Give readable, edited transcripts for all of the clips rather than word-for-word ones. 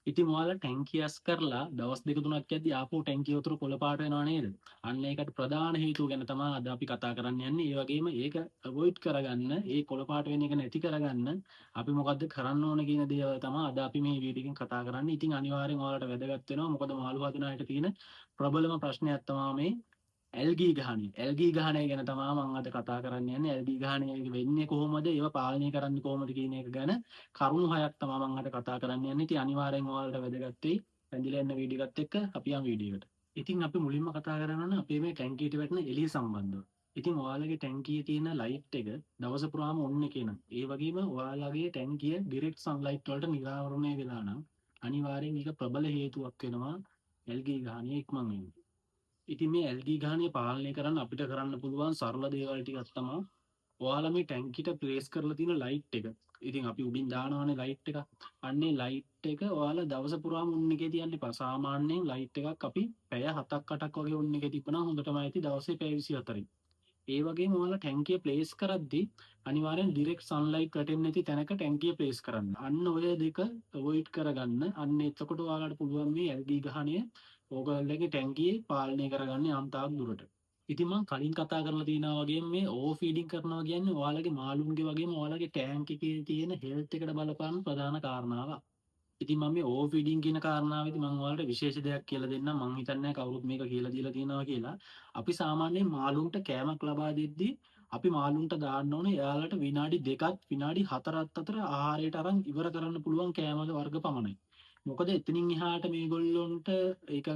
ඉතින් ඔයාලා ටැංකිය අස් කරලා දවස් දෙක තුනක් යද්දි ආපහු ටැංකිය වතුර කොළ පාට වෙනව නේද? අන්න ඒකට ප්‍රධාන හේතුව ගැන තමයි අද අපි කතා කරන්න යන්නේ. ඒ වගේම ඒක අවොයිඩ් කරගන්න, ඒ කොළ පාට වෙන එක නැති කරගන්න අපි මොකද්ද කරන්න ඕන කියන දේවල් තමයි අද අපි මේ වීඩියෝ එකෙන් කතා කරන්නේ. ඉතින් අනිවාර්යෙන් ඔයාලට වැදගත් වෙනවා. මොකද මාළු හදන අයට තියෙන ප්‍රබලම ප්‍රශ්නයක් තමයි මේ ඇල්ගී ගහණය. ඇල්ගී ගහණය ගැන තමයි මම අද කතා කරන්න යන්නේ. ඇල්ගී ගහණය වෙන්නේ කොහොමද? ඒවා පාලනය කරන්නේ කොහොමද කියන එක ගැන කරුණු හයක් තමයි මම අද කතා කරන්න යන්නේ. ඉතින් අනිවාර්යෙන් ඔයාලට වැදගත් වෙයි. රැඳිලා ඉන්න වීඩියෝ එකත් එක්ක අපි යමු වීඩියෝ එකට. ඉතින් අපි මුලින්ම කතා කරන්න ඕන අපේ මේ ටැංකියට වැටෙන එළිය සම්බන්ධව. ඉතින් ඔයාලගේ ටැංකියේ තියෙන ලයිට් එක දවස පුරාම ඔන් එකේ නම්, ඒ වගේම ඔයාලගේ ටැංකිය ඩිරෙක්ට් සන්ලයිට් වලට නිරාවරණය වෙලා නම්, අනිවාර්යෙන් ඒක ප්‍රබල හේතුවක් වෙනවා ඇල්ගී ගහණය ඉක්මන් වෙන්න. ඉතින් මේ ඇල්ගී ගහණය පාලනය කරන්න අපිට කරන්න පුළුවන් සරල දේවල් ටිකක් තමයි ඔයාලා මේ ටැංකියට ප්ලේස් කරලා තියෙන ලයිට් එක. ඉතින් අපි උඩින් දානවනේ ලයිට් එකක්. අන්නේ ලයිට් එක ඔයාලා දවස පුරාම ඔන් එකේ තියන්න එපා. සාමාන්‍යයෙන් ලයිට් එකක් අපි පැය 7ක් 8ක් වගේ ඔන් එකේ තිබ්බනම් හොඳටම ඇති දවසේ පැය 24. ඒ වගේම ඔයාලා ටැංකිය ප්ලේස් කරද්දි අනිවාර්යෙන් ඩිරෙක්ට් සන්ලයිට් වැටෙන්නේ නැති තැනක ටැංකිය ප්ලේස් කරන්න. අන්න ඔය දෙක අවොයිඩ් කරගන්න. අන්න එතකොට ඔයාලට පුළුවන් මේ ඇල්ගී ගහණය ඕගොල්ලන්ගේ ටැංකියේ පාලනය කරගන්න යම් තාක් දුරට. ඉතින් මං කලින් කතා කරලා තියෙනවා වගේම මේ ඕවර් ෆීඩින් කරනවා කියන්නේ ඔයාලගේ මාළුන්ගේ වගේම ඔයාලගේ ටැංක් එකේ තියෙන හෙල්ත් එකට බලපාන ප්‍රධාන කාරණාවක්. ඉතින් මම මේ ඕවර් ෆීඩින් කියන කාරණාවේදී මං ඔයාලට විශේෂ දෙයක් කියලා දෙන්නම්. මං හිතන්නේ නැහැ කවුරුත් මේක කියලා දීලා තියෙනවා කියලා. අපි සාමාන්‍යයෙන් මාළුන්ට කෑමක් ලබා දෙද්දී අපි මාළුන්ට දාන්න ඕනේ එයාලට විනාඩි 2ත් විනාඩි 4ත් අතර ආහාරයට අරන් ඉවර කරන්න පුළුවන් කෑම වර්ග පමණයි. මොකද එතනින් එහාට මේගොල්ලොන්ට ඒක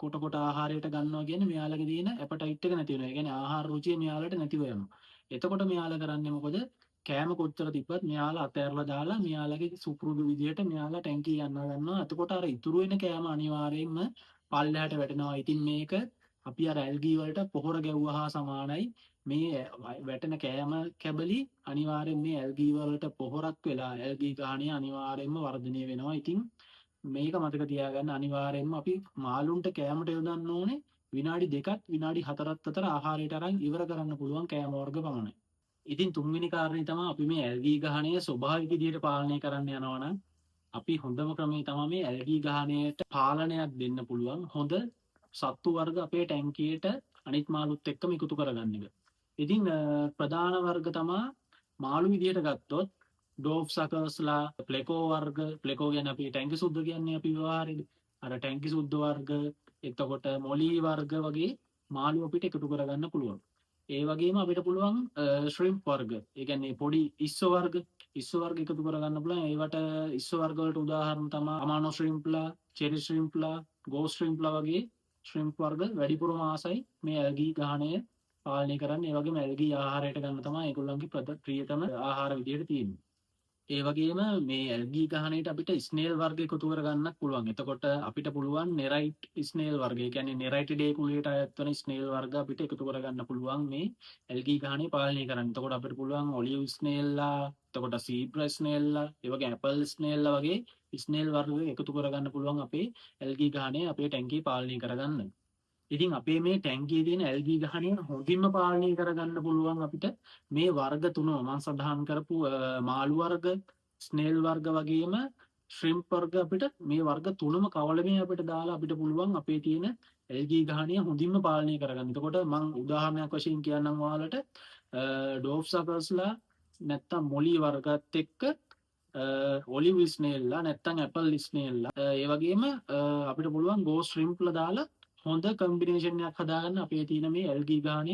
කොට කොට ආහාරයට ගන්නවා කියන්නේ මෙයාලගේ තියෙන ඇපටයිට් එක නැති වෙනවා. ඒ කියන්නේ ආහාර රුචිය මෙයාලට නැතිව යනවා. එතකොට මෙයාලා කරන්නේ මොකද? කෑම කොච්චර තිබ්බත් මෙයාලා අතෑරලා දාලා මෙයාලගේ සුපුරුදු විදියට මෙයාලා ටැංකිය යන්න ගන්නවා. එතකොට අර ඉතුරු වෙන කෑම අනිවාර්යයෙන්ම පල්ලෙහාට වැටෙනවා. ඉතින් මේක අපි අර ඇල්ගී වලට පොහොර ගැව්වා හා සමානයි. මේ වැටෙන කෑම කැබලි අනිවාර්යෙන් මේ ඇල්ගී වලට පොහොරක් වෙලා ඇල්ගී ගහණය අනිවාර්යයෙන්ම වර්ධනය වෙනවා. ඉතින් මේක මතක තියාගන්න, අනිවාර්යයෙන්ම අපි මාළුන්ට කෑමට යොදන්න ඕනේ විනාඩි 2ත් විනාඩි 4ත් අතර ආහාරයට අරන් ඉවර කරන්න පුළුවන් කෑම වර්ග පමණයි. ඉතින් තුන්වෙනි කාරණේ තමයි අපි මේ ඇල්ගී ගහණය ස්වභාවික විදිහට පාලනය කරන්න යනවා නම් අපි හොඳම ක්‍රමය තමයි මේ ඇල්ගී ගහණයට පාලනයක් දෙන්න පුළුවන් හොඳ සත්තු වර්ග අපේ ටැංකියට අනිත් මාළුත් එක්කම එකතු කරගන්න එක. ඉතින් ප්‍රධාන වර්ග තමා මාළු විදිහට ගත්තොත් ඩ්වෝෆ් සකර්ස්ලා, ප්ලෙකෝ වර්ග, ප්ලෙකෝ කියන්නේ අපි ටැංකි සුද්ද කියන්නේ අපි ව්‍යවහාරයේදී. අර ටැංකි සුද්ද වර්ග, එතකොට මොලී වර්ග වගේ මාළු අපිට එකතු කරගන්න පුළුවන්. ඒ වගේම අපිට පුළුවන් ශ්‍රිම්ප් වර්ග, ඒ කියන්නේ පොඩි ඉස්සෝ වර්ග, ඉස්සෝ වර්ග එකතු කරගන්න පුළුවන්. ඒවට ඉස්සෝ වර්ග වලට උදාහරණ තමයි අමානෝ ශ්‍රිම්ප්ලා, චෙරි ශ්‍රිම්ප්ලා, ගෝස්ට් ශ්‍රිම්ප්ලා වගේ ශ්‍රිම්ප් වර්ග වැඩිපුරම ආසයි මේ ඇල්ගී ගහණය පාලනය කරන්න. ඒ වගේම ඇල්ගී ආහාරයට ගන්න තමයි ඒගොල්ලන්ගේ ප්‍රියතම ආහාර විදිහට තියෙන්නේ. ඒ වගේම මේ ඇල්ගී ගහණයට අපිට ස්නේල් වර්ග එකතු කරගන්නත් පුළුවන්. එතකොට අපිට පුළුවන් නෙරයිට් ස්නේල් වර්ග, ඒ කියන්නේ නෙරයිටිඩේ කුලයට අයත් වන ස්නේල් වර්ග අපිට එකතු කරගන්න පුළුවන් මේ ඇල්ගී ගහණය පාලනය කරන්න. එතකොට අපිට පුළුවන් ඔලිව් ස්නේල්ලා, එතකොට සීබ්‍රා ස්නේල්ලා, ඒ වගේ ඇපල් ස්නේල්ලා වගේ ස්නේල් වර්ග එකතු කරගන්න පුළුවන් අපේ ඇල්ගී ගහණය අපේ ටැංකිය පාලනය කරගන්න. ඉතින් අපේ මේ ටැංකියේ තියෙන ඇල්ගී ගහණය හොඳින්ම පාලනය කරගන්න පුළුවන් අපිට මේ වර්ග තුනම මම සඳහන් කරපු මාළු වර්ග, ස්නේල් වර්ග වගේම ශ්‍රිම්ප් වර්ග අපිට මේ වර්ග තුනම කවලමේ අපිට දාලා අපිට පුළුවන් අපේ තියෙන ඇල්ගී ගහණය හොඳින්ම පාලනය කරගන්න. එතකොට මං උදාහරණයක් වශයෙන් කියන්නම් ඔයාලට, ඩ්වෝෆ් සකර්ස්ලා නැත්තම් මොලි වර්ගත් එක්ක ඔලිව් ස්නේල්ලා නැත්තම් ඇපල් ස්නේල්ලා, ඒ වගේම අපිට පුළුවන් ගෝස්ට් ශ්‍රිම්ප්ලා දාලා හොඳ කම්බිනේෂන් එකක් හදාගන්න අපේ තියෙන මේ ඇල්ගී ගහණය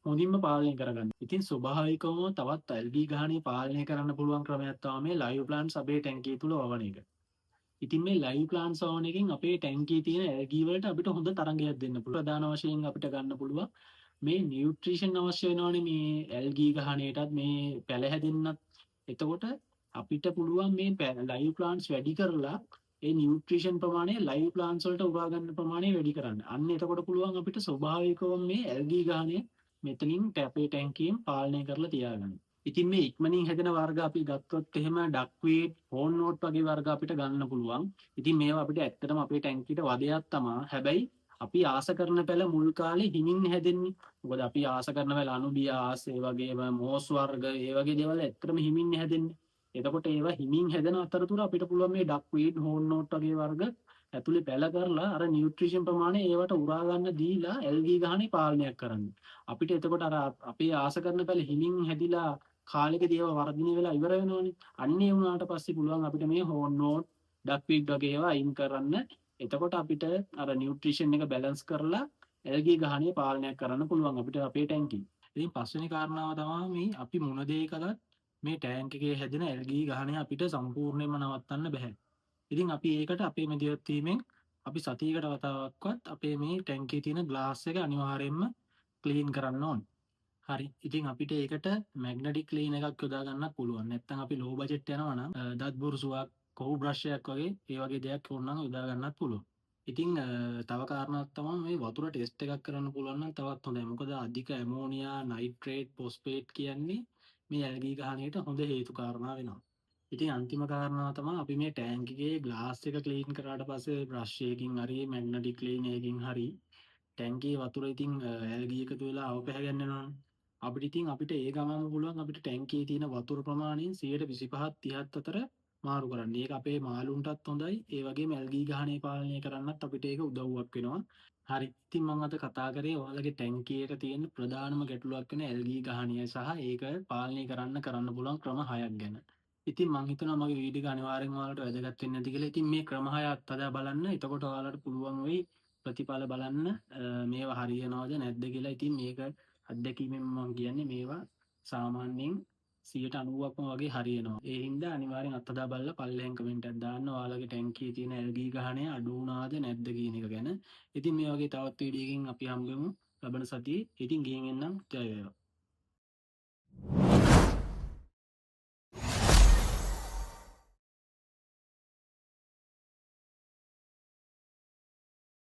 හොඳින්ම පාලනය කරගන්න. ඉතින් ස්වභාවිකවම තවත් ඇල්ගී ගහණය පාලනය කරන්න පුළුවන් ක්‍රමයක් තමයි මේ ලයිව් ප්ලාන්ට්ස් අපේ ටැංකිය තුල වවන එක. ඉතින් මේ ලයිව් ප්ලාන්ට්ස් වවන එකෙන් අපේ ටැංකියේ තියෙන ඇල්ගී වලට අපිට හොඳ තරඟයක් දෙන්න පුළුවන්. ප්‍රධාන වශයෙන් අපිට ගන්න පුළුවන් මේ නියුට්‍රිෂන් අවශ්‍ය වෙනවනේ මේ ඇල්ගී ගහණයටත් මේ පැල හැදෙන්නත්. එතකොට අපිට පුළුවන් මේ ලයිව් ප්ලාන්ට්ස් වැඩි කරලා ඒ නියුට්‍රිෂන් ප්‍රමාණය ලයිව් ප්ලාන්ට්ස් වලට උරා ගන්න ප්‍රමාණය වැඩි කරන්න. අන්න එතකොට පුළුවන් අපිට ස්වභාවිකවම මේ ඇල්ගී ගහණය මෙතනින් අපේ ටැංකියෙන් පාලනය කරලා තියාගන්න. ඉතින් මේ ඉක්මනින් හැදෙන වර්ග අපි ගත්තොත් එහෙම ඩක්වීඩ්, හෝන්වෝට් වගේ වර්ග අපිට ගන්න පුළුවන්. ඉතින් මේවා අපිට ඇත්තටම අපේ ටැංකියට වදයක් තමා. හැබැයි අපි ආස කරන පැල මුල් කාලේ හිමින් හැදෙන්නේ. මොකද අපි ආස කරන පැල අනුබියාස්, ඒ වගේම මෝස් වර්ග, ඒ වගේ දේවල් ඇත්තටම හිමින් හැදෙන්නේ. එතකොට ඒවා හිමින් හැදෙන අතරතුර අපිට පුළුවන් මේ ඩක් වීඩ්, හෝන් නෝට් වගේ වර්ග ඇතුලේ පැල කරලා අර නියුට්‍රිෂන් ප්‍රමාණය ඒවට උරා ගන්න දීලා ඇල්ගී ගහනේ පාලනයක් කරන්න. අපිට එතකොට අර අපේ ආස කරන පැල හිමින් හැදිලා කාලෙකදී ඒවා වර්ධනය වෙලා ඉවර වෙනවනේ. අන්න ඒ වුණාට පස්සේ පුළුවන් අපිට මේ හෝන් නෝට්, ඩක් වීඩ් වගේ ඒවා අයින් කරන්න. එතකොට අපිට අර නියුට්‍රිෂන් එක බැලන්ස් කරලා ඇල්ගී ගහණය පාලනයක් කරන්න පුළුවන් අපිට අපේ ටැංකින්. ඉතින් පස්වෙනි කාරණාව තමයි මේ අපි මොන දේ කළත් මේ ටැංක් එකේ හැදෙන ඇල්ගී ගහණය අපිට සම්පූර්ණයෙන්ම නවත්තන්න බැහැ. ඉතින් අපි ඒකට අපේ මැදිහත් වීමෙන් අපි සතියකට වතාවක්වත් අපේ මේ ටැංකියේ තියෙන ග්ලාස් එක අනිවාර්යයෙන්ම ක්ලීන් කරන්න ඕන. හරි. ඉතින් අපිට ඒකට මැග්නටික් ක්ලීන් එකක් යොදා ගන්නත් පුළුවන්. නැත්නම් අපි ලෝ බජට් යනවා නම් දත් බුරුසුවක්, කොහු බ්‍රෂ් එකක් වගේ ඒ වගේ දෙයක් ඕනනම් යොදා ගන්නත් පුළුවන්. ඉතින් තව කාරණාවක් තමයි මේ වතුර ටෙස්ට් එකක් කරන්න පුළුවන් නම් තවත් හොඳයි. මොකද අධික ඇමෝනියා, නයිට්‍රේට්, ෆොස්ෆේට් කියන්නේ මේ ඇල්ගී ගහණයට හොඳ හේතු කාරණා වෙනවා. ඉතින් අන්තිම කාරණාව තමයි අපි මේ ටැංක් එකේ ග්ලාස් එක ක්ලීන් කරාට පස්සේ බ්‍රෂ් එකකින් හරි මැග්නටික් ක්ලීන් එකකින් හරි ටැංකියේ වතුර ඉතින් ඇල්ගී එකතු වෙලා අවු පැහැගන්නවනේ. අපිට ඉතින් අපිට ඒ ගමන්ම පුළුවන් අපිට ටැංකියේ තියෙන වතුර ප්‍රමාණයෙන් 25ත් 30ත් අතර මාරු කරන්න. ඒක අපේ මාළුන්ටත් හොඳයි. ඒ වගේම ඇල්ගී ගහණය පාලනය කරන්නත් අපිට ඒක උදව්වක් වෙනවා. හරි. ඉතින් මම අද කතා කරේ ඔයාලගේ ටැංකියට තියෙන ප්‍රධානම ගැටලුවක් වෙන ඇල්ගී ගහණය සහ ඒක පාලනය කරන්න කරන්න පුළුවන් ක්‍රම 6ක් ගැන. ඉතින් මං හිතනවා මගේ වීඩියෝ එක අනිවාර්යෙන් ඔයාලට වැදගත් වෙන්න ඇති කියලා. ඉතින් මේ ක්‍රම 6 අත්හදා බලන්න. එතකොට ඔයාලට පුළුවන් වෙයි ප්‍රතිඵල බලන්න මේවා හරියනවද නැද්ද කියලා. ඉතින් මේක අත්දැකීමෙන් මං කියන්නේ මේවා සාමාන්‍යයෙන් 90%ක්ම වගේ හරියනවා. ඒ හින්දා අනිවාර්යෙන් අත්හදා බලලා පල්ලෙහෙන් කමෙන්ට් එකක් දාන්න ඔයාලගේ ටැංකියේ තියෙන ඇල්ගී ගහණය අඩු වුණාද නැද්ද කියන එක ගැන. ඉතින් මේ වගේ තවත් වීඩියෝ එකකින් අපි හම්බෙමු ලබන සතියේ. ඉතින් ගිහින් එන්නම්. ජය වේවා.